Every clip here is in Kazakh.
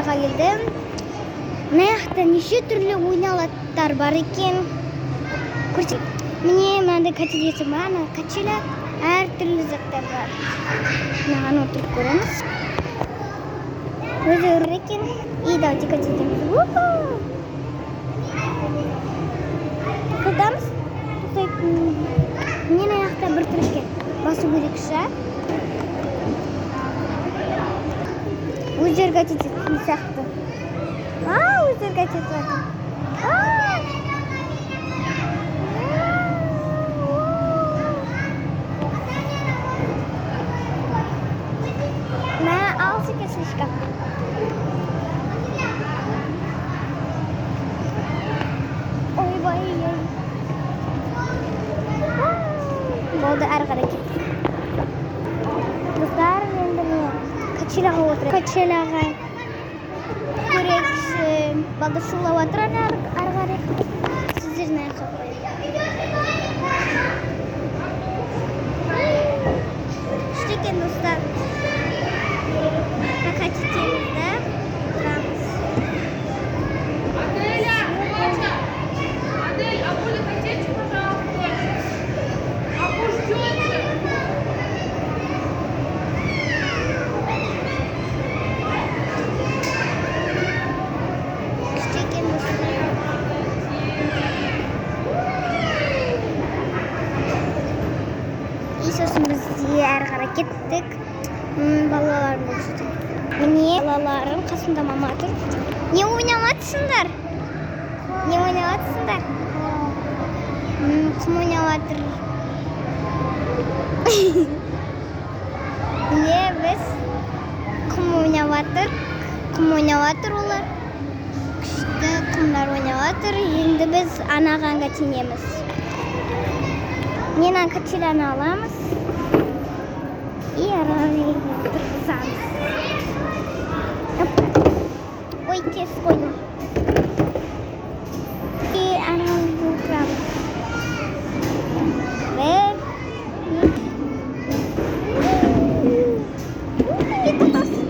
Качеляға келдім. Мына жақта неше түрлі ойналаттар бар екен. Көрсек. Міне мынандай качелясы бар, ана качеля, әртүрлі заттар бар. Мынаған отырып көреміз. Өзі ұры екен. И давайте качелеміз. Уху! Тоқтатамыз. Тоқтайтын. Міне мына жақта бір тұр екен. Басу керек ша. Өздері качать ететін сияқты. А, өздері качать етіп жатыр. А! Мә, алыс екен слишком. Ойбай, ой. Болды, әрі қарай кеттік. Достар, енді міне качеляға отырайық. Качеляға көрейікші. Балдар шулап жатыр ана ары қарай. Сіздер мына жаққа қояйын. Күшті екен, достар. Прокатить етеміз да, отырамыз. Аделя, доча! Адель, а буду хотеть, пожалуйста? Апу ждет же! Күшті екен, достар. И сосын біз де әрі қарай кеттік. Балаларым көрсетейін. Міне балаларым, қасымда мама тұр. Не ойнап жатсыңдар? Не ойнап жатсыңдар? Құм ойнап жатыр. Міне біз құм ойнап жатыр. Құм ойнап жатыр олар. Күшті құмдар ойнап жатыр. Енді біз анағанға теңеміз. Міне ана качеляны аламыз. И ары қарай отырғызамыз. Оп. Ой, тез қойдым. И ары қарай отырамыз. Бір, екі. Тоқтасын.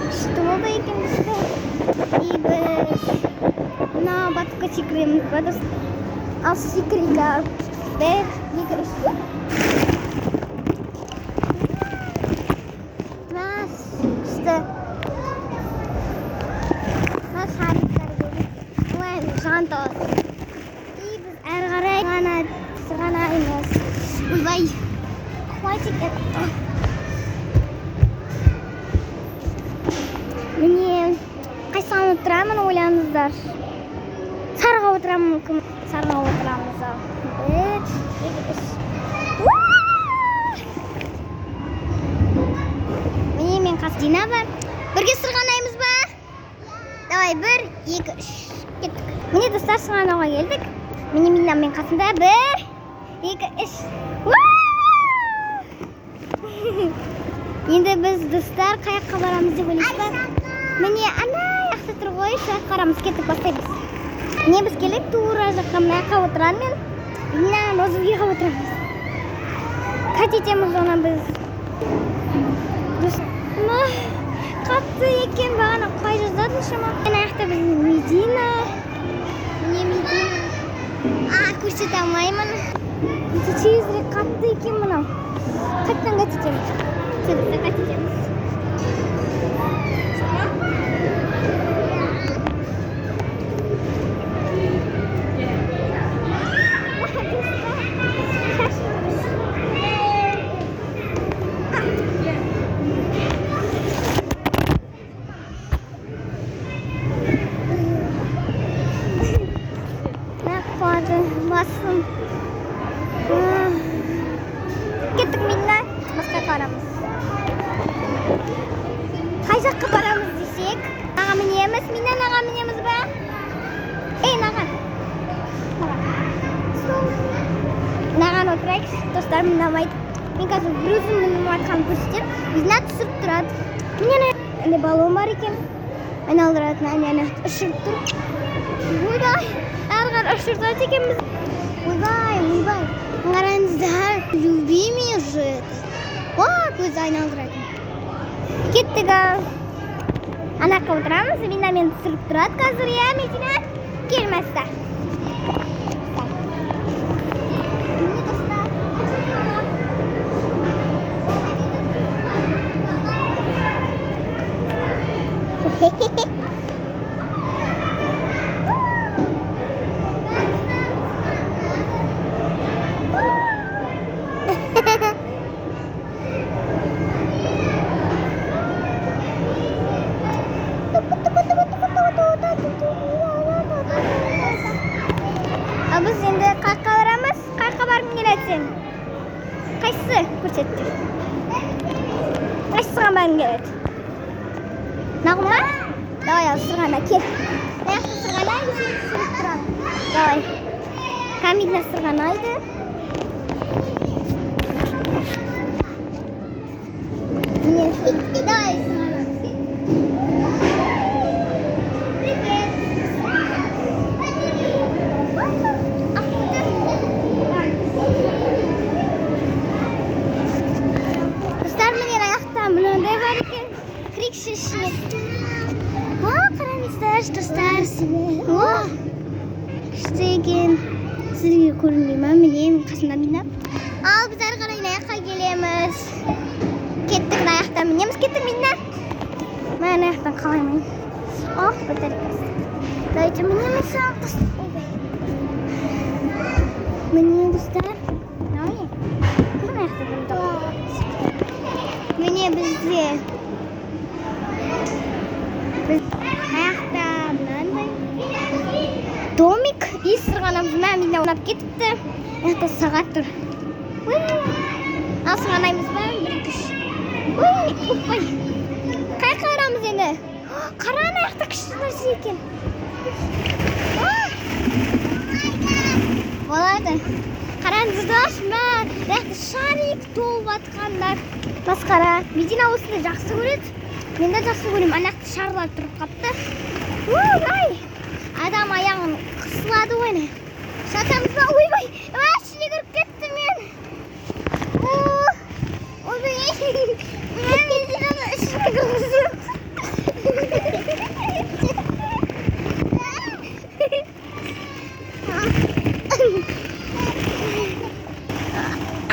Күшті болды екен, достар. И біз мына батутқа секіреміз ба, достар? Ал секірейік, ал. Бір, екі, үш. Мына күшті. Мына шариктар келді. Олар жанталасып. И біз әрі қарай ғана сырғанаймыз. Ойбай. Хватит это. Міне қайсыған отырамын, ойланыңыздар. Сарыға отырамын мүмкін. Сарыға отырамыз ал. Бір, екі, үш. Уа! Міне мен қас Дина бар. Бірге сырғанаймыз ба? Давай, бір, екі, үш. Кеттік. Міне, достар, сырғанауға келдік. Міне Мина мен қасымда. Бір, екі, үш. Уа! Енді біз, достар, қай жаққа барамыз деп ойлайсыз ба? Міне ана жақта тұр ғой, сол жаққа барамыз. Кеттік, бастаймыз. Міне біз келдік тура жаққа, мына жаққа отырамын мен. Мына розовыйға отырамыз. Кат етеміз оны біз. Ма, қатты екен, бағана құлай жаздадым шама. Мына жақта біздің Медина. Міне Медина. А, көрсете алмаймын. Өте тезірек қатты екен мынау. Қайтадан кат етеміз. Тезірек кат етеміз. Құлады басым. Кеттік, Мина, басқа барамыз. Қай жаққа барамыз десек, наға мінеміз. Мина, наға мінеміз ба? Ей, наған. Наған отырайықшы, достар, ұнамайды. Мен қазір бір өзім мініп жатқанын көрсетемін. Мина түсіріп тұрады. Міне андай баллон бар екен. Айналдыратын, әне, әне, ұшырып тұр. Ойбай, әрі қарай ұшыртады екенбіз. Ойбай, ойбай. Қараңыздар, любимый же это. О, көзі айналдыратын. Кеттік ал. Ана жаққа отырамыз. Медина мені түсіріп тұрады қазір, иә, Медина? Кел, Мәста. Міне, достар. Ал біз енді қаққа барамыз. Қаққа барғың келеді сен? Қайсысы көрсетті? Қайсысыға барғың келеді? Нағым ба? Давай, ал сырғана, кел. Мына жақта сырғана, сен түсіріп тұрамын. Давай. Камила сырғанайды. Міне, давай сырғанамыз. Привет. Достар, міне, аяқта мынандай бар екен. Крик ішіне. О, қараңыздаршы, достар. О, күшті екен. Сізге көрінбей ма? Міне, менің қасымда Мина. Ал біз әрі қарай мына жаққа келеміз. Кеттік, мына жақтан мінеміз. Кеттік, Мина. Мына ана жақтан қалай мінемін? Ох, батарейкасы. Давайте мінеміз. Ойбай. Міне, достар. Мынау не? Мына жақта бір тоқ. Міне, бізде біз аяқта мынандай домик и сырғанамыз. Мә, Мина ойнап кетіпті. Мына жақта сағат тұр. Уй! Ал сырғанаймыз ба? Бір, екі, үш. Уй, оппай. Қай жаққа барамыз енді? Қара, ана жақта күшті нәрсе екен. А! Болады. Қараңыздаршы, мә, мына жақта шарик толып жатқандар. Масқара. Медина осыны жақсы көреді. Мен де жақсы көремін. Ана жақта шарлар тұрып қапты. Ойбай! Адам аяғын қысылады ғой, не. Жатамыз ба? Ойбай! Мә, ішіне кіріп кеттім мен. О, ойбай! Мә, Мединаны ішіне кіргізіп.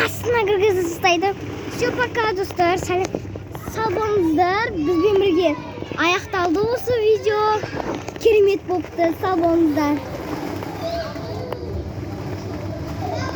Астына кіргізіп тастайды. Все, пока, достар. Сау болыңыздар. Бізбен бірге аяқталды осы видео. Керемет болыпты. Сау болыңыздар.